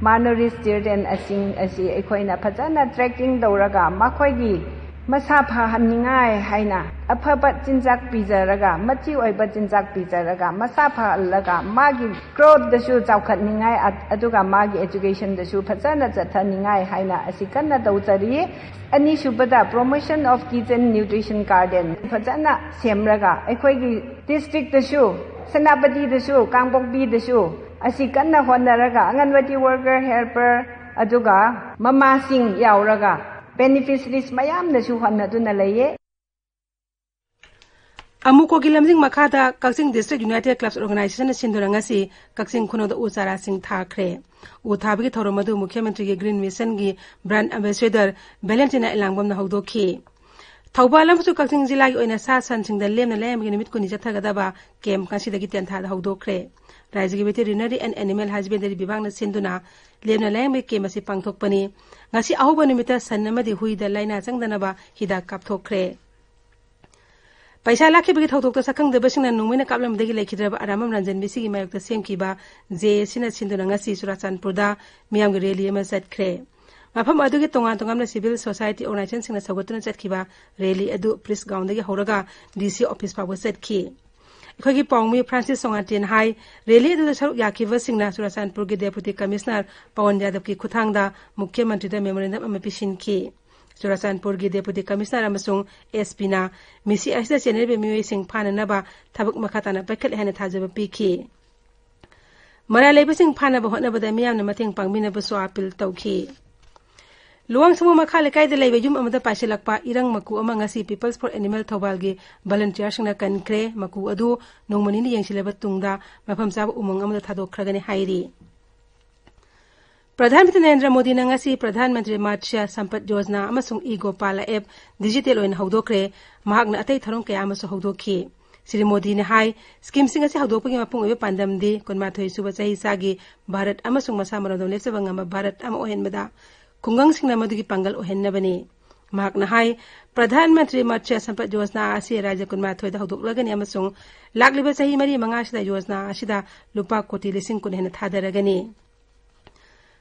Malnourished children ꯑꯁꯤꯡ ꯑꯁꯤ ꯑꯩꯈꯣꯏꯅ ꯐꯖꯅ tracking ꯇꯧꯔꯒ ꯃꯈꯣꯏꯒꯤ ꯃꯁꯥ ꯐꯍꯟꯅꯤꯡꯉꯥꯏ ꯍꯥꯏꯅ ꯑꯐꯕ ꯆꯤꯟꯖꯥꯛ ꯄꯤꯖꯔꯒ, ꯃꯆꯤ ꯑꯣꯏꯕ ꯆꯤꯟꯖꯥꯛ ꯄꯤꯖꯔꯒ, ꯃꯁꯥ ꯐꯍꯜꯂꯒ, ꯃꯥꯒꯤ growthꯇꯁꯨ ꯆꯥꯎꯈꯠꯅꯤꯡꯉꯥꯏ, ꯑ-, ꯑꯗꯨꯒ ꯃꯥꯒꯤ educationꯗꯁꯨ ꯐꯖꯅ ꯆꯠꯊꯅꯤꯡꯉꯥꯏ ꯍꯥꯏꯅ ꯑꯁꯤ ꯀꯟꯅ ꯇꯧꯖꯔꯤ꯫ ꯑꯅꯤꯁꯨꯕꯗ, promotion of kitchen nutrition garden ꯐꯖꯅ ꯁꯦꯝꯔꯒ, ꯑꯩꯈꯣꯏꯒꯤ districtꯇꯁꯨ, ꯁꯦꯅꯥꯄꯇꯤꯗꯁꯨ, ꯀꯥꯡꯄꯣꯛꯄꯤꯗꯁꯨ ꯑꯁꯤ ꯀꯟꯅ ꯍꯣꯠꯅꯔꯒ, ꯑꯪꯒꯟꯋꯥꯗꯤ worker, helper, ꯑꯗꯨꯒ ꯃꯃꯥꯁꯤꯡ ꯌꯥꯎꯔꯒ beneficiaries ꯃꯌꯥꯝꯅꯁꯨ ꯍꯣꯠꯅꯗꯨꯅ ꯂꯩꯌꯦ꯫ ꯑꯃꯨꯀꯣꯒꯤ ꯂꯝꯖꯤꯡ ꯃꯈꯥꯗ ꯀꯛꯆꯤꯡ District United Clubs Organizationꯅ ꯁꯤꯟꯗꯨꯅ ꯉꯁꯤ ꯀꯛꯆꯤꯡ ꯈꯨꯅꯧꯗ ꯎ ꯆꯥꯔꯥꯁꯤꯡ ꯊꯥꯈ꯭ꯔꯦ꯫ ꯎ ꯊꯥꯕꯒꯤ ꯊꯧꯔꯝ ꯑꯗꯨ ꯃꯨꯈ꯭ꯌ ꯃꯟꯇ꯭ꯔꯤꯒꯤ Green Missionꯒꯤ brand ambassador ꯚꯦꯂꯦꯟꯇꯤꯅꯥ ꯏꯂꯥꯡꯕꯝꯅ ꯍꯧꯗꯣꯛꯈꯤ꯫ ꯊꯧꯕꯥꯜ ꯑꯃꯁꯨꯡ ꯀꯛꯆꯤꯡ ꯖꯤꯂꯥꯒꯤ ꯑꯣꯏꯅ ꯁꯥ ꯁꯟꯁꯤꯡꯗ ꯂꯦꯝꯅ ꯂꯥꯌꯦꯡꯕꯒꯤ ꯅꯨꯃꯤꯠ ꯀꯨꯟꯅꯤ ꯆꯠꯊꯒꯗꯕ ꯀꯦꯝꯞ ꯉꯁꯤꯗꯒꯤ ꯇꯦꯟꯊꯥꯗ ꯍꯧꯗꯣꯛꯈ꯭ꯔꯦ꯫ ꯔꯥꯖ꯭ꯌꯒꯤ ꯚꯦꯇꯦꯔꯤꯅꯔꯤ ꯑꯦꯟ ꯑꯦꯅꯤꯃꯦꯜ ꯍꯁꯕꯦꯟꯗꯔꯤ ꯕꯤꯚꯥꯒꯅ ꯁꯤꯟꯗꯨꯅ ꯂꯦꯝꯅ ꯂꯥꯌꯦꯡꯕꯒꯤ ꯀꯦꯝꯞ ꯑꯁꯤ ꯄꯥꯡꯊꯣꯛꯄꯅꯤ꯫ ꯉꯁꯤ ꯑꯍꯧꯕ ꯅꯨꯃꯤꯠꯇ ꯁꯟ ꯑꯃꯗꯤ ꯍꯨꯏꯗ ꯂꯥꯏꯅꯥ ꯆꯪꯗꯅꯕ ꯍꯤꯗꯥꯛ ꯀꯥꯞꯊꯣꯛꯈ꯭ꯔꯦ꯫ ꯄꯩꯁꯥ ꯂꯥꯛꯈꯤꯕꯒꯤ ꯊꯧꯗꯣꯛꯇ ꯁꯛꯈꯪꯗꯕꯁꯤꯡꯅ ꯅꯣꯡꯃꯩꯅ ꯀꯥꯞꯂꯝꯕꯗꯒꯤ ꯂꯩꯈꯤꯗ꯭ꯔꯕ ꯑꯔꯥꯃꯝ ꯔꯟꯖꯟ ꯃꯤꯁꯤꯒꯤ ꯃꯥꯌꯣꯛꯇ ꯁꯦꯝꯈꯤꯕ ꯖꯦ ꯑꯦꯁꯤꯅ ꯁꯤꯟꯗꯨꯅ ꯉꯁꯤ ꯆꯨꯔꯥꯆꯥꯟꯄꯨꯔꯗ ꯃꯤꯌꯥꯝꯒꯤ ꯔꯦꯂꯤ ꯑꯃ ꯆꯠꯈ꯭ꯔꯦ꯫ ꯃꯐꯝ ꯑꯗꯨꯒꯤ ꯇꯣꯉꯥꯟ ꯇꯣꯉꯥꯟꯕ ꯁꯤꯚꯤꯜ ꯁꯣꯁꯥꯏꯇꯤ ꯑꯣꯔꯒꯅꯥꯏꯖꯦꯁꯟꯁꯤꯡꯅ ꯁꯧꯒꯠꯇꯨꯅ ꯆꯠꯈꯤꯕ ꯔꯦꯂꯤ ꯑꯗꯨ ꯄꯨꯂꯤꯁ ꯒ꯭ꯔꯥꯎꯟꯗꯒꯤ ꯍꯧꯔꯒ ꯗꯤ ꯁꯤ ꯑꯣꯐꯤꯁ ꯐꯥꯎꯕ ꯆꯠꯈꯤ꯫ ꯑꯩꯈꯣꯏꯒꯤ ꯄꯥꯎꯃꯤ ꯐ꯭ꯔꯥꯟꯁꯤꯁ ꯁꯣꯉꯥꯇꯦꯅ ꯍꯥꯏ, ꯔꯦꯂꯤ ꯑꯗꯨꯗ ꯁꯔꯨꯛ ꯌꯥꯈꯤꯕꯁꯤꯡꯅ ꯆꯨꯔꯥꯆꯥꯟꯄꯨꯔꯒꯤ ꯗꯦꯄꯨꯇꯤ ꯀꯃꯤꯁꯅꯔ ꯄꯋꯟ ꯌꯥꯗꯕꯀꯤ ꯈꯨꯠꯊꯥꯡꯗ ꯃꯨꯈ꯭ꯌ ꯃꯟꯇ꯭ꯔꯤꯗ ꯃꯦꯃꯣꯔꯦꯟꯗꯝ ꯑꯃ ꯄꯤꯁꯤꯟꯈꯤ꯫ ꯆꯨꯔꯥꯆꯥꯟꯄꯨꯔꯒꯤ ꯗꯦꯄꯨꯇꯤ ꯀꯃꯤꯁꯅꯔ ꯑꯃꯁꯨꯡ ꯑꯦꯁ ꯄꯤꯅ ꯃꯤꯁꯤ ꯑꯁꯤꯗ ꯆꯦꯟꯅꯔꯤꯕ ꯃꯤꯑꯣꯏꯁꯤꯡ ꯐꯥꯅꯅꯕ ꯊꯕꯛ ꯃꯈꯥ ꯇꯥꯅ ꯄꯥꯏꯈꯠꯂꯦ ꯍꯥꯏꯅ ꯊꯥꯖꯕ ꯄꯤꯈꯤ꯫ ꯃꯔꯥꯜ ꯂꯩꯕꯁꯤꯡ ꯐꯥꯅꯕ ꯍꯣꯠꯅꯕꯗ ꯃꯤꯌꯥꯝꯅ ꯃꯇꯦꯡ ꯄꯥꯡꯕꯤꯅꯕꯁꯨ ꯑꯥꯄꯤꯜ ꯇꯧꯈꯤ꯫ ꯂꯨꯋꯥꯡꯁꯥꯡꯕꯝ ꯃꯈꯥ ꯂꯩꯀꯥꯏꯗ ꯂꯩꯕ ꯌꯨꯝ ꯑꯃꯗ ꯄꯥꯏꯁꯤꯜꯂꯛꯄ ꯏꯔꯪ ꯃꯀꯨ ꯑꯃ ꯉꯁꯤ People's for Animal ꯊꯧꯕꯥꯜꯒꯤ ꯚꯣꯂꯨꯟꯇꯤꯌꯔꯁꯤꯡꯅ ꯀꯟꯈ꯭ꯔꯦ꯫ ꯃꯀꯨ ꯑꯗꯨ ꯅꯣꯡꯃ ꯅꯤꯅꯤ ꯌꯦꯡꯁꯤꯜꯂꯕ ꯇꯨꯡꯗ ꯃꯐꯝ ꯆꯥꯕ ꯎꯃꯪ ꯑꯃꯗ ꯊꯥꯗꯣꯛꯈ꯭ꯔꯒꯅꯤ ꯍꯥꯏꯔꯤ꯫ ꯄ꯭ꯔꯙꯥꯟ ꯃꯟꯇ꯭ꯔꯤ ꯅꯔꯦꯟꯗ꯭ꯔ ꯃꯣꯗꯤꯅ ꯉꯁꯤ ꯄ꯭ꯔꯙꯥꯟ ꯃꯟꯇ꯭ꯔꯤ ꯃꯠꯁ꯭ꯌ ꯁꯝꯄꯗ ꯌꯣꯖꯅꯥ ꯑꯃꯁꯨꯡ ꯏ ꯒꯣꯄꯥꯂꯥ ꯑꯦꯞ ꯗꯤꯖꯤꯇꯦꯜ ꯑꯣꯏꯅ ꯍꯧꯗꯣꯛꯈ꯭ꯔꯦ꯫ ꯃꯍꯥꯛꯅ ꯑꯇꯩ ꯊꯧꯔꯝ ꯀꯌꯥ ꯑꯃꯁꯨ ꯍꯧꯗꯣꯛꯈꯤ꯫ ꯁ꯭ꯔꯤ ꯃꯣꯗꯤꯅ ꯍꯥꯏ, ꯁ꯭ꯀꯤꯝꯁꯤꯡ ꯑꯁꯤ ꯍꯧꯗꯣꯛꯄꯒꯤ ꯃꯄꯨꯡ ꯑꯣꯏꯕ ꯄꯥꯟꯗꯝꯗꯤ ꯀꯨꯟꯃꯥꯊꯣꯏ ꯁꯨꯕ ꯆꯍꯤꯆꯥꯒꯤ ꯚꯥꯔꯠ ꯑꯃꯁꯨꯡ ꯃꯁꯥ ꯃꯔꯣꯝꯗꯣꯝ ꯂꯦꯞꯆꯕ ꯉꯝꯕ ꯚꯥꯔꯠ ꯑꯃ ꯑꯣꯏꯍꯟꯕꯗ ꯈꯨꯡꯒꯪꯁꯤꯡꯅ ꯃꯗꯨꯒꯤ ꯄꯥꯡꯒꯜ ꯑꯣꯏꯍꯟꯅꯕꯅꯤ꯫ ꯃꯍꯥꯛꯅ ꯍꯥꯏ, ꯄ꯭ꯔꯙꯥꯟ ꯃꯟꯇ꯭ꯔꯤ ꯃꯠꯁ꯭ꯌ ꯁꯝꯄꯗ ꯌꯣꯖꯅꯥ ꯑꯁꯤ ꯔꯥꯖ꯭ꯌ ꯀꯨꯟꯃꯥꯊꯣꯏꯗ ꯍꯧꯗꯣꯛꯂꯒꯅꯤ ꯑꯃꯁꯨꯡ ꯂꯥꯛꯂꯤꯕ ꯆꯍꯤ ꯃꯔꯤ ꯃꯉꯥꯁꯤꯗ ꯌꯣꯖꯅꯥ ꯑꯁꯤꯗ ꯂꯨꯄꯥ ꯀꯣꯇꯤ ꯂꯤꯁꯤꯡ ꯀꯨꯟ ꯍꯦꯟꯅ ꯊꯥꯗꯔꯒꯅꯤ꯫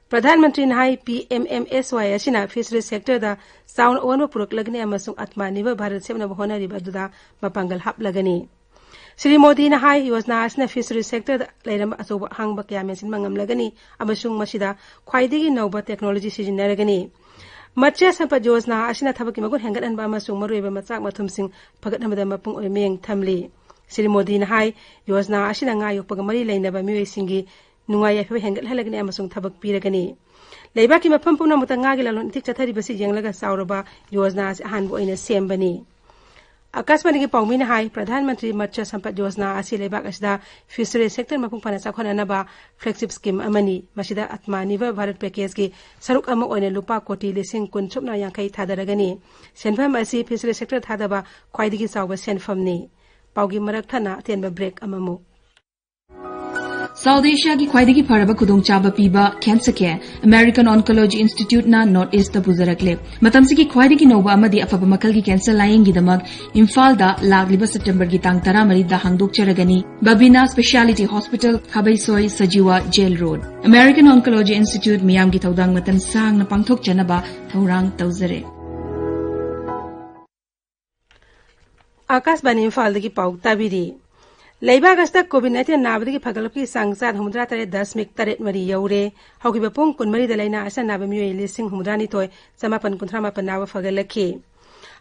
ꯄ꯭ꯔꯙꯥꯟ ꯃꯟꯇ꯭ꯔꯤꯅ ꯍꯥꯏ, ꯄꯤ ꯑꯦꯝ ꯑꯦꯝ ꯑꯦꯁ ꯋꯥꯏ ꯑꯁꯤꯅ ꯐꯤꯁꯔꯤꯖ ꯁꯦꯛꯇꯔꯗ ꯆꯥꯎꯅ ꯑꯑꯣꯟꯕ ꯄꯨꯔꯛꯂꯒꯅꯤ ꯑꯃꯁꯨꯡ ꯑꯥꯇꯃ ꯅꯤꯔꯚꯔ ꯚꯥꯔꯠ ꯁꯦꯝꯅꯕ ꯍꯣꯠꯅꯔꯤꯕ ꯑꯗꯨꯗ ꯃꯄꯥꯡꯒꯜ ꯍꯥꯞꯂꯒꯅꯤ꯫ ꯁ꯭ꯔꯤ ꯃꯣꯗꯤꯅ ꯍꯥꯏ, ꯌꯣꯖꯅꯥ ꯑꯁꯤꯅ ꯐꯤꯁꯔꯤꯖ ꯁꯦꯛꯇꯔꯗ ꯂꯩꯔꯝꯕ ꯑꯆꯧꯕ ꯑꯍꯥꯡꯕ ꯀꯌꯥ ꯃꯦꯟꯁꯤꯟꯕ ꯉꯝꯂꯒꯅꯤ ꯑꯃꯁꯨꯡ ꯃꯁꯤꯗ ꯈ꯭ꯋꯥꯏꯗꯒꯤ ꯅꯧꯕ ꯇꯦꯛꯅꯣꯂꯣꯖꯤ ꯁꯤꯖꯤꯟꯅꯔꯒꯅꯤ꯫ ꯃꯠꯁ꯭ꯌ ꯁꯝꯄꯗ ꯌꯣꯖꯅꯥ ꯑꯁꯤꯅ ꯊꯕꯛꯀꯤ ꯃꯒꯨꯟ ꯍꯦꯟꯒꯠꯍꯟꯕ ꯑꯃꯁꯨꯡ ꯃꯔꯨꯑꯣꯏꯕ ꯃꯆꯥꯛ ꯃꯊꯨꯝꯁꯤꯡ ꯐꯒꯠꯍꯟꯕꯗ ꯃꯄꯨꯡ ꯑꯣꯏꯕ ꯃꯤꯠꯌꯦꯡ ꯊꯝꯂꯤ꯫ ꯁ꯭ꯔꯤ ꯃꯣꯗꯤꯅ ꯍꯥꯏ, ꯌꯣꯖꯅꯥ ꯑꯁꯤꯅ ꯉꯥ ꯌꯣꯛꯄꯒ ꯃꯔꯤ ꯂꯩꯅꯕ ꯃꯤꯑꯣꯏꯁꯤꯡꯒꯤ ꯅꯨꯡꯉꯥꯏ ꯌꯥꯏꯐꯕ ꯍꯦꯟꯒꯠꯍꯜꯂꯒꯅꯤ ꯑꯃꯁꯨꯡ ꯊꯕꯛ ꯄꯤꯔꯒꯅꯤ꯫ ꯂꯩꯕꯥꯛꯀꯤ ꯃꯐꯝ ꯄꯨꯝꯅꯃꯛꯇ ꯉꯥꯒꯤ ꯂꯂꯣꯟ ꯏꯇꯤꯛ ꯆꯠꯊꯔꯤꯕꯁꯤ ꯌꯦꯡꯂꯒ ꯆꯥꯎꯔꯕ ꯌꯣꯖꯅꯥ ꯑꯁꯤ ꯑꯍꯥꯟꯕ ꯑꯣꯏꯅ ꯁꯦꯝꯕꯅꯤ꯫ ꯑꯀꯥꯁꯕꯥꯅꯤꯒꯤ ꯄꯥꯎꯃꯤꯅ ꯍꯥꯏ, ꯄ꯭ꯔꯙꯥꯟ ꯃꯟꯇ꯭ꯔꯤ ꯃꯠꯁ꯭ꯌ ꯁꯝꯄꯗ ꯌꯣꯖꯅꯥ ꯑꯁꯤ ꯂꯩꯕꯥꯛ ꯑꯁꯤꯗ ꯐꯤꯁꯔꯤ ꯁꯦꯛꯇꯔ ꯃꯄꯨꯡ ꯐꯥꯅ ꯆꯥꯎꯈꯠꯅꯅꯕ ꯐ꯭ꯂꯦꯒꯁꯤꯞ ꯁ꯭ꯀꯤꯝ ꯑꯃꯅꯤ꯫ ꯃꯁꯤꯗ ꯑꯠꯃꯥ ꯅꯤꯔꯚꯔ ꯚꯥꯔꯠ ꯄꯦꯀꯦꯖꯀꯤ ꯁꯔꯨꯛ ꯑꯃ ꯑꯣꯏꯅ ꯂꯨꯄꯥ ꯀꯣꯇꯤ ꯂꯤꯁꯤꯡ ꯀꯨꯟ ꯁꯨꯞꯅ ꯌꯥꯡꯈꯩ ꯊꯥꯗꯔꯒꯅꯤ꯫ ꯁꯦꯟꯐꯝ ꯑꯁꯤ ꯐꯤꯁꯔꯤ ꯁꯦꯛꯇꯔ ꯊꯥꯗꯕ ꯈ꯭ꯋꯥꯏꯗꯒꯤ ꯆꯥꯎꯕ ꯁꯦꯟꯐꯝꯅꯤ꯫ ꯄꯥꯎꯒꯤ ꯃꯔꯛ ꯊꯠꯅ ꯑꯇꯦꯟꯕ ꯕ꯭ꯔꯦꯛ ꯑꯃꯃꯨꯛ꯫ ꯁꯥꯎꯠ ꯑꯦꯁꯤꯌꯥꯒꯤ ꯈ꯭ꯋꯥꯏꯗꯒꯤ ꯐꯔꯕ ꯈꯨꯗꯣꯡꯆꯥꯕ ꯄꯤꯕ ꯀꯦꯟꯁꯔ ꯀꯦꯌꯔ ꯑꯃꯦꯔꯤꯀꯟ ꯑꯣꯟꯀꯣꯂꯣꯖꯤ ꯏꯟꯁꯇꯤꯇ꯭ꯌꯨꯠꯅ ꯅꯣꯔꯠ ꯏꯁꯇ ꯄꯨꯖꯔꯛꯂꯦ꯫ ꯃꯇꯝꯁꯤꯒꯤ ꯈ꯭ꯋꯥꯏꯗꯒꯤ ꯅꯧꯕ ꯑꯃꯗꯤ ꯑꯐꯕ ꯃꯈꯜꯒꯤ ꯀꯦꯟꯁꯔ ꯂꯥꯌꯦꯡꯒꯤꯗꯃꯛ ꯏꯝꯐꯥꯜꯗ ꯂꯥꯛꯂꯤꯕ ꯁꯦꯞꯇꯦꯝꯕꯔꯒꯤ ꯇꯥꯡ ꯇꯔꯥꯃꯔꯤꯗ ꯍꯥꯡꯗꯣꯛꯆꯔꯒꯅꯤ꯫ ꯕꯕꯤꯅꯥ speciality hospital, Khabeisoi, Sajiwa jail road. American oncology institute ꯃꯤꯌꯥꯝꯒꯤ ꯊꯧꯗꯥꯡ ꯃꯇꯝ ꯁꯥꯡꯅ ꯄꯥꯡꯊꯣꯛꯆꯅꯕ ꯊꯧꯔꯥꯡ ꯇꯧꯖꯔꯦ꯫ ꯑꯥꯀꯥꯁꯕꯥꯅꯤ ꯏꯝꯐꯥꯜꯗꯒꯤ ꯄꯥꯎ ꯇꯥꯕꯤꯔꯤ꯫ ꯂꯩꯕꯥꯛ ꯑꯁꯤꯗ ꯀꯣꯚꯤꯗ ꯅꯥꯏꯟꯇꯤꯟ ꯅꯥꯕꯗꯒꯤ ꯐꯒꯠꯂꯛꯄꯒꯤ ꯆꯥꯡ ꯆꯥꯗ ꯍꯨꯝꯐꯨꯇꯔꯥ ꯇꯔꯦꯠ ꯗꯁꯃꯤꯛ ꯇꯔꯦꯠ ꯃꯔꯤ ꯌꯧꯔꯦ꯫ ꯍꯧꯈꯤꯕ ꯄꯨꯡ ꯀꯨꯟꯃꯔꯤꯗ ꯂꯥꯏꯅꯥ ꯑꯁꯤꯅ ꯅꯥꯕ ꯃꯤꯑꯣꯏ ꯂꯤꯁꯤꯡ ꯍꯨꯝꯐꯨꯇꯔꯥꯅꯤꯊꯣꯏ ꯆꯃꯥꯄꯟ ꯀꯨꯟꯊ꯭ꯔꯥ ꯃꯥꯄꯟ ꯅꯥꯕ ꯐꯒꯠꯂꯛꯈꯤ꯫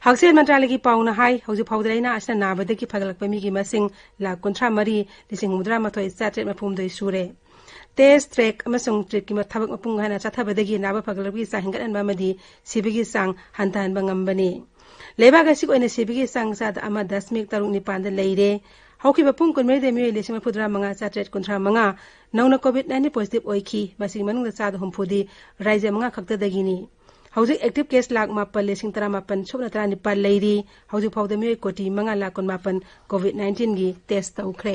ꯍꯛꯁꯦꯜ ꯃꯟꯇ꯭ꯔꯥꯂꯌꯒꯤ ꯄꯥꯎꯅ ꯍꯥꯏ, ꯍꯧꯖꯤꯛ ꯐꯥꯎꯕꯗ ꯂꯥꯏꯅꯥ ꯑꯁꯤꯅ ꯅꯥꯕꯗꯒꯤ ꯐꯒꯠꯂꯛꯄ ꯃꯤꯒꯤ ꯃꯁꯤꯡ ꯂꯥꯈ ꯀꯨꯟꯊ꯭ꯔꯥ ꯃꯔꯤ ꯂꯤꯁꯤꯡ ꯍꯨꯝꯐꯨꯇꯔꯥ ꯃꯥꯊꯣꯏ ꯆꯥꯇ꯭ꯔꯦꯠ ꯃꯔꯤꯐꯨ ꯍꯨꯝꯗꯣꯏ ꯁꯨꯔꯦ꯫ ꯇꯦꯁ, ꯇ꯭ꯔꯦꯛ ꯑꯃꯁꯨꯡ ꯇ꯭ꯔꯤꯠꯀꯤ ꯊꯕꯛ ꯃꯄꯨꯡ ꯐꯥꯅ ꯆꯠꯊꯕꯗꯒꯤ ꯅꯥꯕ ꯐꯒꯠꯂꯛꯄꯒꯤ ꯆꯥꯡ ꯍꯦꯟꯒꯠꯍꯟꯕ ꯑꯃꯗꯤ ꯁꯤꯕꯒꯤ ꯆꯥꯡ ꯍꯟꯊꯍꯟꯕ ꯉꯝꯕꯅꯤ꯫ ꯂꯩꯕꯥꯛ ꯑꯁꯤꯒꯤ ꯑꯣꯏꯅ ꯁꯤꯕꯒꯤ ꯆꯥꯡ ꯆꯥꯗ ꯑꯃ ꯗꯁꯃꯤꯛ ꯇꯔꯨꯛ ꯅꯤꯄꯥꯟꯗ ꯂꯩꯔꯦ꯫ ꯍꯧꯈꯤꯕ ꯄꯨꯡ ꯀꯨꯟꯃꯔꯤꯗ ꯃꯤꯑꯣꯏ ꯂꯤꯁꯤꯡ ꯃꯔꯤꯐꯨꯇꯔꯥ ꯃꯉꯥ ꯆꯥꯇ꯭ꯔꯦꯠ ꯀꯨꯟꯊ꯭ꯔꯥ ꯃꯉꯥ ꯅꯧꯅ ꯀꯣꯚꯤꯗ ꯅꯥꯏꯟꯇꯤꯟ ꯄꯣꯖꯤꯇꯤꯚ ꯑꯣꯏꯈꯤ꯫ ꯃꯁꯤꯒꯤ ꯃꯅꯨꯡꯗ ꯆꯥꯗ ꯍꯨꯝꯐꯨꯗꯤ ꯔꯥꯖ꯭ꯌ ꯃꯉꯥ ꯈꯛꯇꯗꯒꯤꯅꯤ꯫ ꯍꯧꯖꯤꯛ ꯑꯦꯛꯇꯤꯚ ꯀꯦꯁ ꯂꯥꯈ ꯃꯥꯄꯟ ꯂꯤꯁꯤꯡ ꯇꯔꯥꯃꯥꯄꯟ ꯁꯨꯞꯅ ꯇꯔꯥꯅꯤꯄꯥꯜ ꯂꯩꯔꯤ꯫ ꯍꯧꯖꯤꯛ ꯐꯥꯎꯗ ꯃꯤꯑꯣꯏ ꯀꯣꯇꯤ ꯃꯉꯥ ꯂꯥꯈ ꯀꯨꯟꯃꯥꯄꯟ ꯀꯣꯚꯤꯗ ꯅꯥꯏꯟꯇꯤꯟꯒꯤ ꯇꯦꯁ ꯇꯧꯈ꯭ꯔꯦ꯫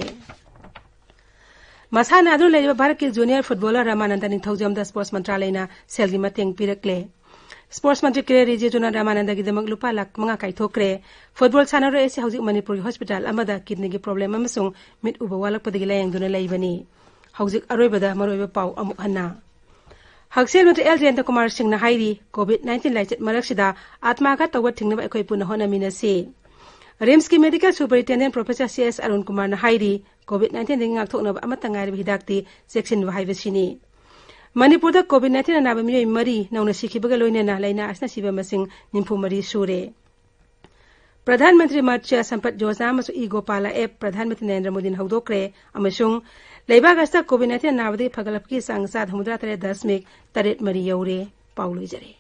ꯃꯁꯥꯟꯅ ꯑꯗꯨ ꯂꯩꯔꯤꯕ ꯚꯥꯔꯠꯀꯤ ꯖꯨꯅꯤꯌꯔ ꯐꯨꯠꯕꯣꯂꯔ ꯔꯃꯥꯅꯟꯗ ꯅꯤꯡꯊꯧꯖꯝꯗ ꯁ꯭ꯄꯣꯔꯠꯁ ꯃꯟꯇ꯭ꯔꯥꯂꯌꯅ ꯁꯦꯜꯒꯤ ꯃꯇꯦꯡ ꯄꯤꯔꯛꯂꯦ꯫ ꯁ꯭ꯄꯣꯔꯠꯁ ꯃꯟꯇ꯭ꯔꯤ ꯀꯤꯔꯦꯟ ꯔꯤꯖꯤꯖꯨꯅ ꯔꯃꯥꯅꯟꯗꯒꯤꯗꯃꯛ ꯂꯨꯄꯥ ꯂꯥꯈ ꯃꯉꯥ ꯀꯥꯏꯊꯣꯛꯈ꯭ꯔꯦ꯫ ꯐꯨꯠꯕꯣꯜ ꯁꯥꯟꯅꯔꯣꯏ ꯑꯁꯤ ꯍꯧꯖꯤꯛ ꯃꯅꯤꯄꯨꯔꯒꯤ ꯍꯣꯁꯄꯤꯇꯥꯜ ꯑꯃꯗ ꯀꯤꯗꯅꯤꯒꯤ ꯄ꯭ꯔꯣꯕ꯭ꯂꯦꯝ ꯑꯃꯁꯨꯡ ꯃꯤꯠ ꯎꯕ ꯋꯥꯠꯂꯛꯄꯗꯒꯤ ꯂꯥꯌꯦꯡꯗꯨꯅ ꯂꯩꯕꯅꯤ꯫ ꯍꯧꯖꯤꯛ ꯑꯔꯣꯏꯕꯗ ꯃꯔꯨꯑꯣꯏꯕ ꯄꯥꯎ ꯑꯃꯨꯛ ꯍꯟꯅ꯫ ꯍꯛꯁꯦꯜ ꯃꯟꯇ꯭ꯔꯤ ꯑꯦꯜ ꯖꯌꯟꯇ ꯀꯨꯃꯥꯔ ꯁꯤꯡꯅ ꯍꯥꯏꯔꯤ, ꯀꯣꯚꯤꯗ ꯅꯥꯏꯟꯇꯤꯟ ꯂꯥꯏꯆꯠ ꯃꯔꯛꯁꯤꯗ ꯑꯥꯇꯃꯥ ꯘꯥꯠ ꯇꯧꯕ ꯊꯤꯡꯅꯕ ꯑꯩꯈꯣꯏ ꯄꯨꯟꯅ ꯍꯣꯠꯅꯃꯤꯟꯅꯁꯤ꯫ ꯔꯤꯝꯁꯀꯤ medical ꯁꯨꯄꯔꯤꯟꯇꯦꯟꯗꯦꯟ professor C S Arun ꯀꯨꯃꯥꯔꯅ ꯍꯥꯏꯔꯤ, ꯀꯣꯚꯤꯗ ꯅꯥꯏꯟꯇꯤꯟꯗꯒꯤ ꯉꯥꯛꯊꯣꯛꯅꯕ ꯑꯃꯠꯇ ꯉꯥꯏꯔꯕ ꯍꯤꯗꯥꯛꯇꯤ ꯆꯦꯛꯁꯤꯟꯕ ꯍꯥꯏꯕꯁꯤꯅꯤ꯫ ꯃꯅꯤꯄꯨꯔꯗ ꯀꯣꯚꯤꯗ ꯅꯥꯏꯟꯇꯤꯟ ꯑꯅꯥꯕ ꯃꯤꯑꯣꯏ ꯃꯔꯤ ꯅꯧꯅ ꯁꯤꯈꯤꯕꯒ ꯂꯣꯏꯅꯅ ꯂꯥꯏꯅꯥ ꯑꯁꯤꯅ ꯁꯤꯕ ꯃꯁꯤꯡ ꯅꯤꯐꯨ ꯃꯔꯤ ꯁꯨꯔꯦ꯫ ꯄ꯭ꯔꯙꯥꯟ ꯃꯟꯇ꯭ꯔꯤ ꯃꯠꯁ꯭ꯌ ꯁꯝꯄꯗ ꯌꯣꯖꯅꯥ ꯑꯃꯁꯨꯡ ꯏ ꯒꯣꯄꯥꯂꯥ ꯑꯦꯞ ꯄ꯭ꯔꯙꯥꯟ ꯃꯟꯇ꯭ꯔꯤ ꯅꯔꯦꯟꯗ꯭ꯔ ꯃꯣꯗꯤꯅ ꯍꯧꯗꯣꯛꯈ꯭ꯔꯦ ꯑꯃꯁꯨꯡ ꯂꯩꯕꯥꯛ ꯑꯁꯤꯗ ꯀꯣꯚꯤꯗ ꯅꯥꯏꯟꯇꯤꯟ ꯅꯥꯕꯗꯒꯤ ꯐꯒꯠꯂꯛꯄꯒꯤ ꯆꯥꯡ ꯆꯥꯗ ꯍꯨꯝꯐꯨꯇꯔꯥ ꯇꯔꯦꯠ ꯗꯁꯃꯤꯛ ꯇꯔꯦꯠ ꯃꯔꯤ ꯌꯧꯔꯦ꯫ ꯄꯥꯎ ꯂꯣꯏꯖꯔꯦ꯫